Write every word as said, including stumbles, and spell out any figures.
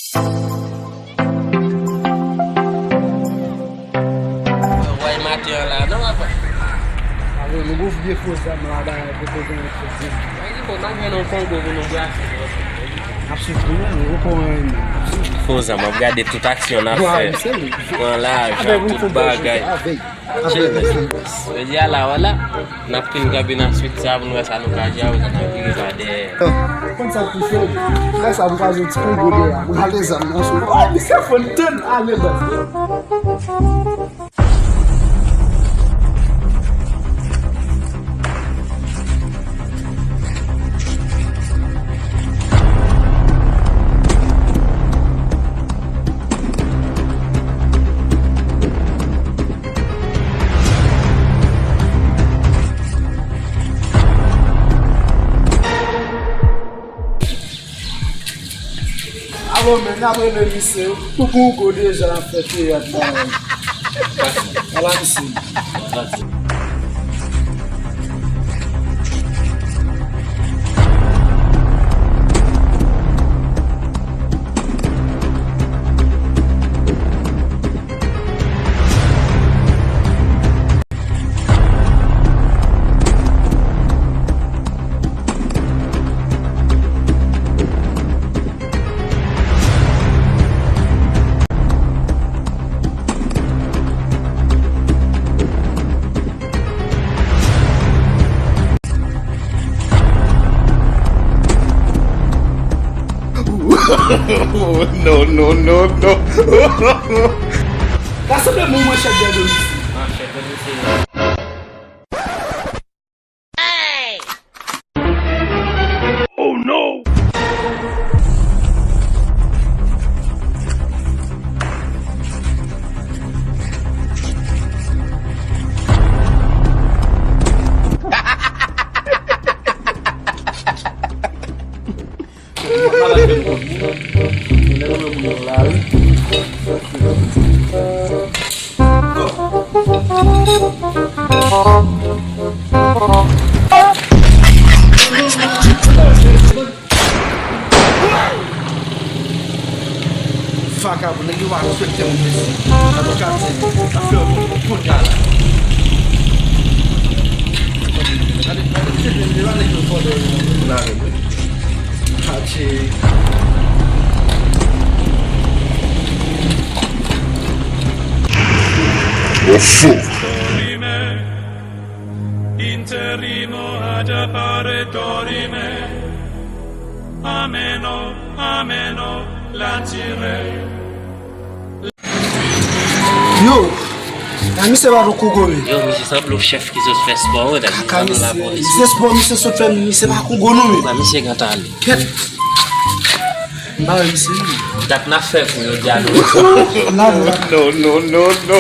Woy maten an la, non, papa? Alo, nou gon vye fo zam la, ba, poko gen fo zam. Woy, di bon, pa gen non Kongo pou nou brase, non. N ap swiv nou menm, nou poko anyen, n ap swiv. Fo zam, ap gade tout aksyon n ap fè. Pran lajan, tout bagay. Jodi a la, wala, n ap fin kanpe nan swit sa pou n wè sa nou ka di a, sa n ap vire pa dèyè. Konn sa k pi fè m? Lè sa, m kwaze yon ti Kongo dèyè a. M rale zam nan sou. Ay, misye fò n tann ale, baz. Alo, men, n ap rele misye. Tou Kongo deja ap fè teyat la. Ala misye. No, no, no, no. Sa sanble mwen, mwen chèf de domicile. Ah, chèf de domicile. Oh no! Vakabon, nèg yo pa respekte moun mesye. Sa nou ka di, sa fè yon moun kounye a la. Gade, gade, gade, gade nèg yo vòlè yo nan kote la menm, wi. Atchè. Oso. Dorime, interrimo ad appare dorime. Ameno, ameno, latire. Yo, nan misye pa poko gome. Yo, misye sanble yon chèf ki sot fè spò, wi, nan misye sanble lapolis. Se spò misye sot fè, misye pa poko gome. Nan misye gata ale. Kèt. Ba misye. Dat n ap fè pou yo di a nou. La, la. No, no, no, no.